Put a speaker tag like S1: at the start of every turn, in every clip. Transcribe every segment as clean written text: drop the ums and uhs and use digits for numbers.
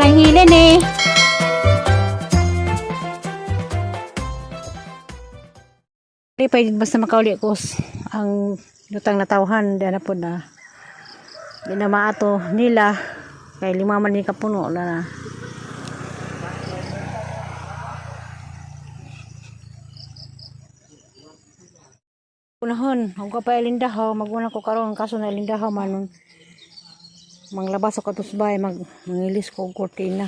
S1: Lang hilin eh. Di pa basta makauli ko ang lutang na tawhan di na po na di na maato nila kay lima man ni kapuno na na. Unahon, huwag ka pa ilindahaw, maguna ko karon kaso na ilindahaw man manglabas ako katusbay, mangilis ko og kurtina.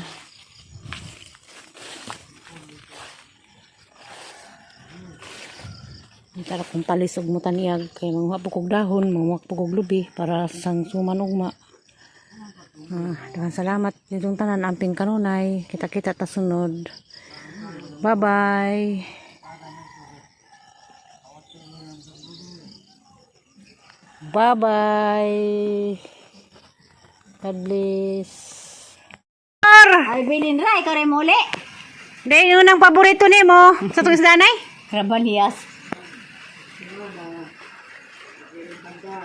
S1: Tara kung talis og mutaniyag kay manguha po kog dahon, manguha po kog lubi para sang suman ugma. Ah, daghang salamat nitong tanan amping kanunay. Kita-kita ta sunod. Bye-bye. Bye-bye. God bless.
S2: Ay, bilin ra, ikaw rin muli.
S1: Dahil yun ang paborito nimo sa itong isda nay?
S2: Rabaniyas.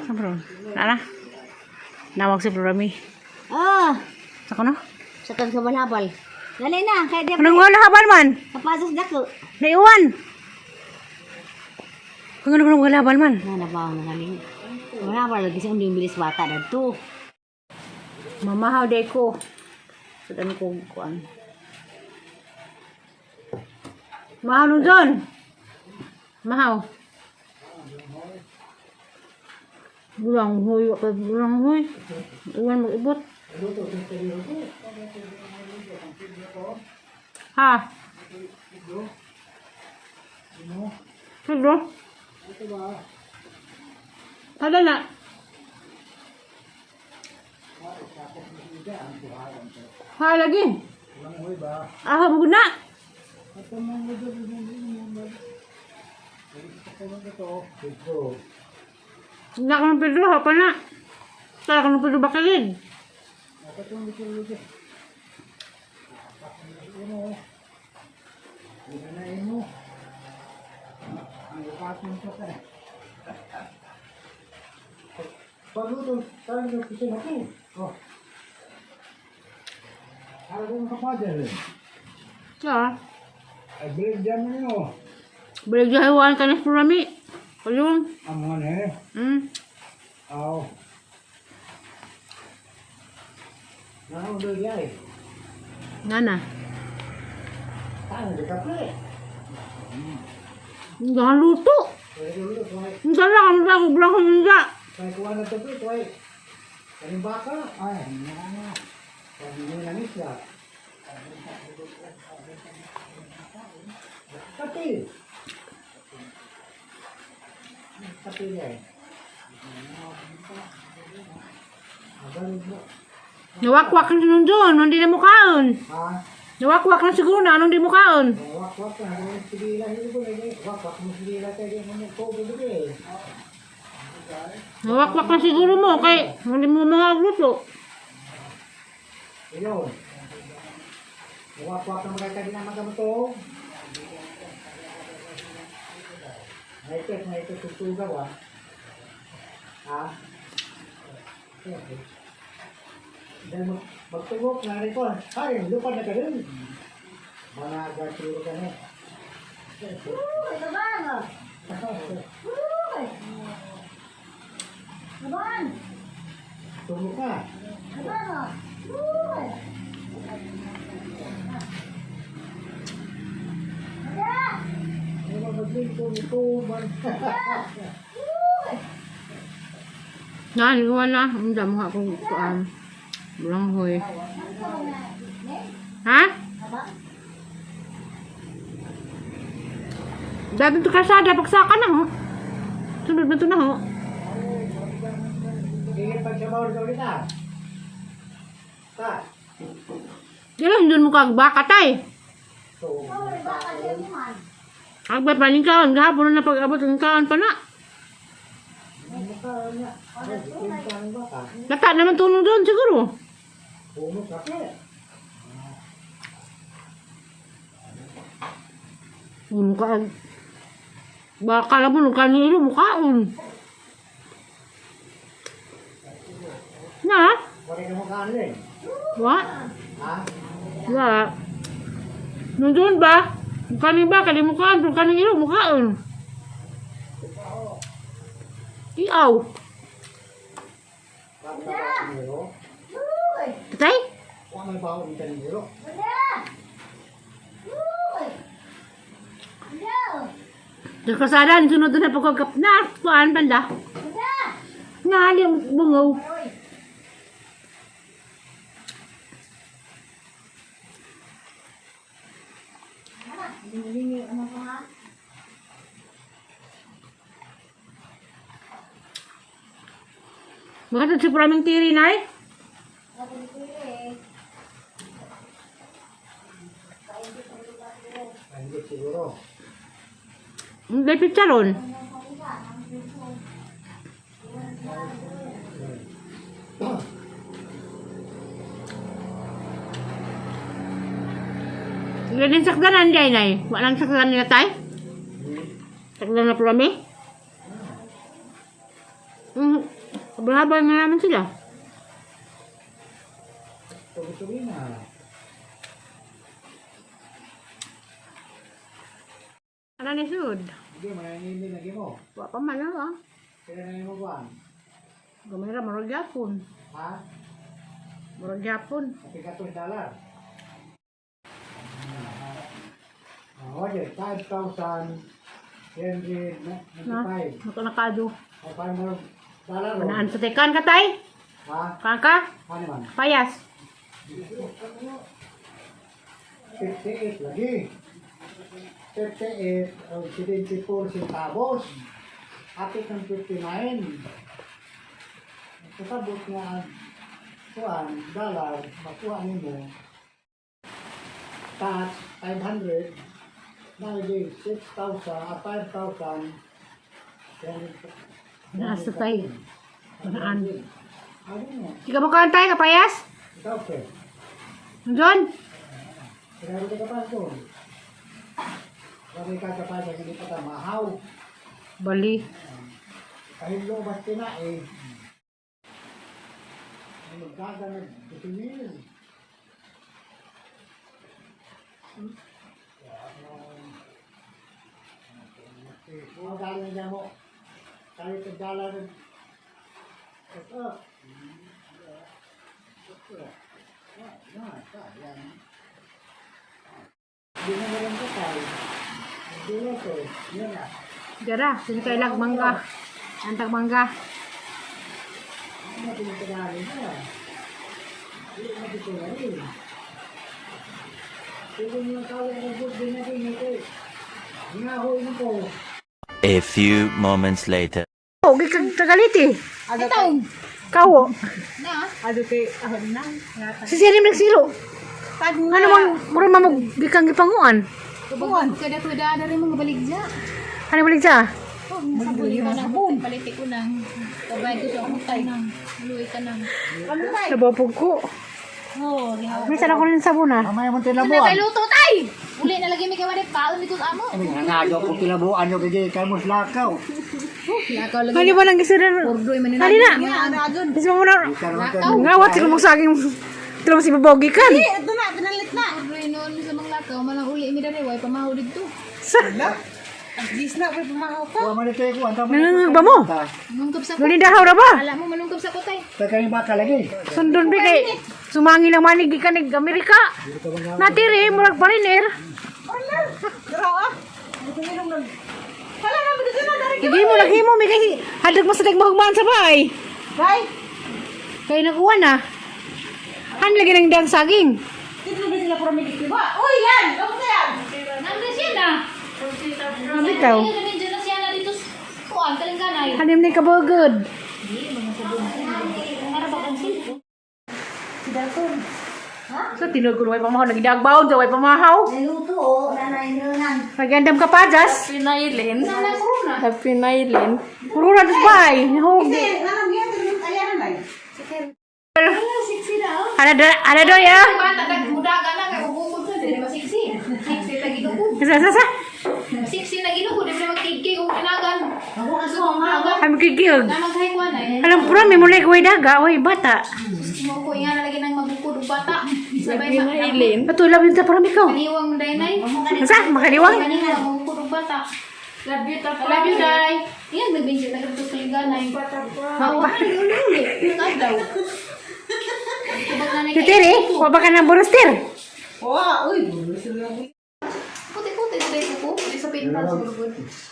S1: Sa bro. Nana. Nawag si Rami.
S2: Ah,
S1: Sa kono?
S2: sa kang kabalabal. Dali na, kaya di
S1: Anong wala habal man?
S2: kapasas dako.
S1: Naiwan. Kung ano kung wala habal man?
S2: Na na ba ang galing? Wala ba lagi sa unding bilis bata dadto.
S1: Mamahaw day ko. Sa dami ko kuan. Mahaw nun doon. Mahaw. Bulang huy, bulang huy. Iwan mag-ibot. Ha? Pedro? Tada na. Ha lagi. Ah, bugod na. Hindi ka ng Pedro, ha pa na. Kaya ka ng Pedro bakilid.
S3: Pagluto, talaga kasi ako. Oh. Talaga ng kapadre.
S1: Siya.
S3: Ay, bilig dyan mo yun.
S1: Balik dyan, hiwaan ka na sa rami. Ayun.
S3: Ang mga na eh. Aw. Naroon doon yan eh.
S1: Nana.
S3: Ano, di kape.
S1: Hindi ka luto.
S3: Pwede ulo, tuway.
S1: Hindi lang, ang bago, bilang hindi.
S3: Tuway kuha na ito, tuway. Kaning baka. Ay, hindi na nga. Hindi na lang isla. Kape. Kape niya eh. Magaling mo.
S1: Nawakwak na nun doon, hindi na mukhaon.
S3: Ha?
S1: Nawakwak na siguro na, anong di mukhaon?
S3: Wak-wak na. Ano sige lang. Hindi ko lagi. Wak-wak mo sige lang. Kaya mo mo ko. Bebe.
S1: Nawakwak na siguro mo, kay hindi mo mga luto.
S3: Ayun. Wak-wak na mga kadi na magamuto. May ito tutugaw ah. Ha? Okay. Dahil magtugok na rin ko. Ay, lupad na ka rin. Mga gaturo ka na.
S2: Uy, kabang. Uy. Kabang.
S3: Tugok ka.
S2: Kabang. Uy.
S3: Ano ba maglingko nito man?
S1: Nan, iwan na. Hindi mo akong kuan. Bulang hoy. Ha? Dati ito kasada, pagsaka na ho. Sunod na ito na ho.
S3: Tingin pagsabaw ka ulit ah. Ta.
S1: Di lang, doon mo kagbaka tay.
S3: So,
S1: Agbay paling kaon, gahapon na pag-abot ng kaon pa na.
S3: mukha niya. Ay, kinta ng baka.
S1: Lata naman tunong doon siguro.
S3: Puno kape.
S1: Mukha. Baka alam mo, nung kanilo, mukhaon. Na?
S3: Wala ka mukhaan rin.
S1: What?
S3: Ha?
S1: Wala. Nandun ba? Kanin ba? Kalimukaan. Kung kanin ilo, mukhaan. Iaw.
S3: Bakit ba kaniro?
S1: Tatay?
S3: Wa may baon kaniro.
S1: Sa kasada, sunod na pagkagap na. Kuan banda. Ngali ang bungaw. Bakit si Praming tiri na eh?
S3: Hindi siguro.
S1: Hindi pizza ron. Ganun sakdanan dyan ay. Walang sakdanan nila tay? Sakdanan na prami? Habal na naman sila.
S3: Tuloy-tuloy na.
S1: Ano ni Sud?
S3: Hindi, mananili lagi mo.
S1: Wa pa man ah.
S3: Kaya na mo buwan.
S1: Gamay ra murag gyapon.
S3: Ha?
S1: Murag gyapon.
S3: Kapigatong dollar. Okay, 5,395.
S1: Nako nakado.
S3: O, $500. Oh.
S1: Manaan sa tekan ka tay?
S3: Ha?
S1: Kan ka?
S3: Ano man?
S1: Payas.
S3: 58 lagi. 58 o 74 centavos. Apit ng 59. Kasabot nga ang kuan, dollar, makuha nimo. Tax, 500. Naging 6,000, ah, 5,000.
S1: Naa sa tay. Manaan.
S3: Ano mo?
S1: Ikaw mo kan tay kapayas?
S3: Ikaw, sir.
S1: John?
S3: Kaya ka pa doon. Sabi ka kapag hindi pa ta mahaw.
S1: Bali.
S3: Kahit lumabas ka na eh. Ay, magdaga nag-definir. Ang galing niya mo. Kahit ang dala ng set up. Hindi na meron ka tayo. Hindi na to. Yan na.
S1: Dara, sino kay lag mangga? Antag mangga.
S3: Ano pinagtagalin na? Hindi na dito na rin. Pero yung kaya ng good din natin ito. Hinahoy mo ko.
S4: A few moments later.
S1: Oh, gikag tagalit eh.
S2: Ito.
S1: Kawo.
S2: Na.
S5: Ano kay ahon na.
S1: Si Sirim nagsilo. Ano mang mura mamog gikang gipanguan.
S2: Buwan. Kada kuda na rin mga baligya.
S1: Ano balik siya?
S2: Oh, sabon ka na. Sabon. Palitik ko nang. Kabay ko sa akong tay nang. Luwi ka nang.
S1: Nabapog ko.
S2: Oh, gihaw.
S1: Minsan ako rin sabon ah.
S3: Mamaya mong
S2: Ano
S3: tilabuan.
S2: kay luto tay? Uli na lagi may kawarit paon dito sa amo.
S3: Nangado kong tilabuan yung kaya kay mo slakaw.
S2: Lakaw lagi.
S1: Hali ba lang gisunan?
S2: Ordoy man
S1: Hali na. Bis mo muna. Ngawat sila mong saging. Tila mo si babogi kan.
S5: Ito na, pinalit na.
S2: Ordoy noon sa mga lakaw manang uli mi dali way pamahaw didto.
S1: Sa.
S5: Gis na, may pamahaw ka.
S3: Kuha man ito yung kuha.
S1: Nangangag ba mo?
S2: Malungkap sa ko.
S1: Gulin dahaw ra ba?
S2: Ala mo malungkap sa ko tay.
S3: Kaya yung baka lagi.
S1: Sundon bi kay sumangi lang manig gikan nig Amerika. Natiri murag pa rin er.
S5: Dara ah. Ito nilong nag... Hala na, dito na, dari.
S1: Lagi mo lagi mo may kay hadlok mo sa tagmahugmaan sa bay.
S5: Bay,
S1: Kay nakuha na. Han lagi nang dang saging.
S5: dito na sila puro may ba? Uy, yan! Kamusta yan?
S2: Nandun siya na.
S1: Bitaw.
S2: Nandiyan na siya na dito sa kuan kalingganay.
S1: Hanim ni kabugod. So tinog ko way pamahaw nagidagbaon sa way pamahaw.
S2: Naluto oh, nanay nang.
S1: Magandam ka pa, Jas.
S5: Pinailin.
S2: Nanay corona.
S5: Pinailin.
S1: Puro na tas bay. Hug.
S5: Kasi, nanang yan, tinanong ayan na.
S2: Siksi daw.
S1: Ana do, ana do ya.
S2: Bata nagmudaga na kay ubukod sa dili masiksi. Siksi ta ginukod.
S1: Sa sa sa.
S2: Siksi na ginukod dili magkigkig og kinagan. Ako aso nga.
S1: Am kigig.
S2: Na maghay kuan ay.
S1: Alam puro may mulay ko daga, oy bata.
S2: Mo ko inga na lagi nang magbukod og bata. Sabay mailin.
S1: Ato love you ta para mikaw.
S2: Kaniwang day nay.
S1: Sa makaliwang.
S2: Kaniwang mo ko bata. Love you ta. Love you day. Iyan nagbinsi na kadto sa liganay. Mawa na uli. Adlaw.
S1: Titiri, wa ba ka ng buruster?
S5: Wa, uy, burusin lang.
S2: Puti-puti sa day ko. Di sa pintan siguro.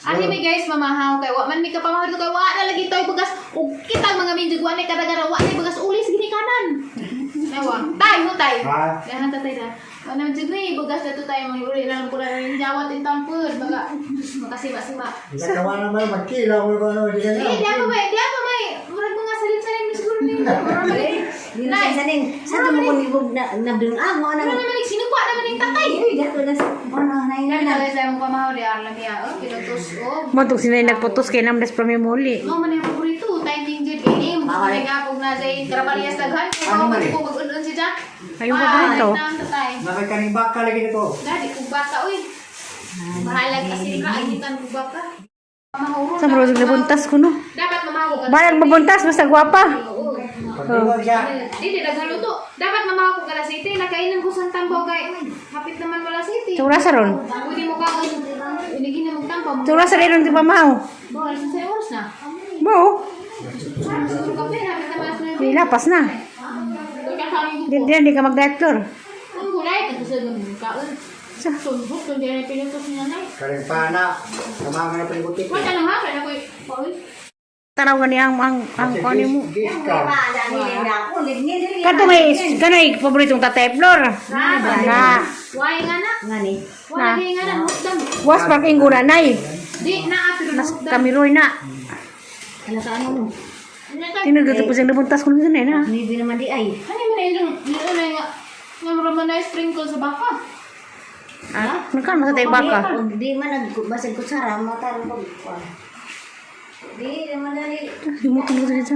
S2: Ahi mi guys, mamahaw kay wa man mi kapamahaw kay wa na lagi toy bugas ug kitang mga minjud wa ni kadagara wa ni bugas ulis ginikanan. Nawa, tay ho tay.
S3: Ha?
S2: Dahan ta tay da. Wa na jud ni bugas na to tayo mga uli lang ko na rin jawat in tampod baga makasima-sima.
S3: Nagawa naman, magkila ko ba naman.
S2: Eh, di pa may murag mga salin-salin mi siguro ni. Murag
S6: Di na sa ning sa mo kung ibog na nabdung-ang mo
S2: Murag
S6: nang
S2: naman sinupa naman ning tatay.
S6: Uy, dato na sa ano na
S2: Dami
S6: na.
S2: tayo sa imong pamahaw di arlam niya. Oh, pinutos oh.
S1: Mo tong sinay nagputos kay namdas pamimuli.
S2: No, man yung paborito. Timing jud kay ni mo
S6: Bawal.
S2: nga kung na say karaparias daghan.
S3: Ano
S2: Ano
S3: man
S2: man
S3: eh?
S2: ko mag-un si Jack.
S1: Ay, yung paborito.
S2: Ay, tatay.
S3: Nakakaning baka lagi nito.
S2: Dadi kung baka oy. Bahala kasi ka ay hitan kung baka. Mamahuro.
S1: Sa murag nabuntas ko no.
S2: Dapat mamahaw ka.
S1: Balag mabuntas basta gwapa.
S2: Oo.
S3: Pagdiwag siya.
S2: Dili daghan luto. Dapat mamahaw ko kala city. Nakainan ko sa tambaw kay hapit naman wala city.
S1: Tsura sa ron.
S2: Pwede mo ka inigin na magtambaw.
S1: Tsura sa ron ti pamahaw.
S2: Bawal sa oras na.
S1: Mo,
S2: Siguro kape hapit naman sa
S1: di lapas na.
S2: Kaya
S1: Di di, di ka mag-diet floor.
S2: Ang gulay, tapos sa kaon. Sunbok, kundi na pinutos ni nanay.
S3: Karing pana. Kamahan na pinibutik.
S2: Wala lang ha, kaya ko'y pauwi.
S1: Tanaw gani ang kuan mo.
S3: Discount.
S1: Kadto may kanay paboritong tatay floor. Na.
S2: Why nga na?
S6: Ngani.
S2: Wala nga na, hukdam.
S1: Was parking guna nay.
S2: Di na, ah, pero
S1: Nas
S2: nahukdam.
S1: kamiroy na.
S6: Ala ka ano mo?
S1: Tinog dito po siyang nabuntas ko nito na.
S6: Nibi naman di ay.
S2: Ano man yung yung na nga, nga mura na sprinkle sa baka.
S1: Ah, nakan mo sa tay baka.
S6: Pag di man nagbasag kutsara, matarong pag Di naman dali.
S1: Himutin ko dito.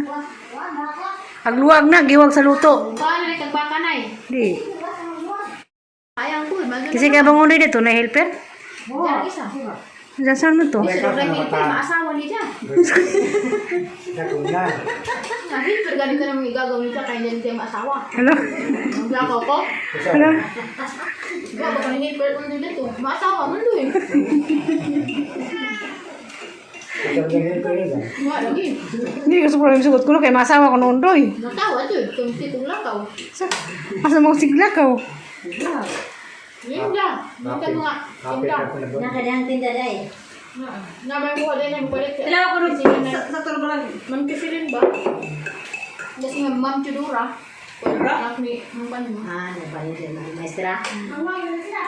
S1: Agluwag na giwag sa luto.
S2: Paano na kag baka nay?
S1: Di.
S2: Ayaw ko, maganda.
S1: Kasi kay bangon dito na helper.
S2: Diyan isa.
S1: Diyan saan mo to?
S2: Isa rin helper, maasawa ni dyan.
S3: Naguna.
S2: Nga helper, ganito naman igagawin ka, kaya hindi maasawa.
S1: Hello.
S2: Ang lakaw ko.
S1: Hello.
S2: Gaba ka ni helper kung dito. Maasawa man doon. Nga lagi.
S1: Hindi ko sa problema sugot ko no kay masawa ko noon doy.
S2: Natawa to, kung si kong lakaw.
S1: Sa asa mo sigla ka. Oh.
S2: Yun lang. Yung mga, yun lang.
S6: Nakadang tinda day.
S2: Na may buha din ang palit.
S5: Kailangan ko nung sa sa ba lang, Ma'am Kisilin ba?
S2: Kasi nga Ma'am Chudura. Wala ni, ang paano mo.
S6: Ah, nagpalit siya ng maestra.
S2: Ang mga yun sila.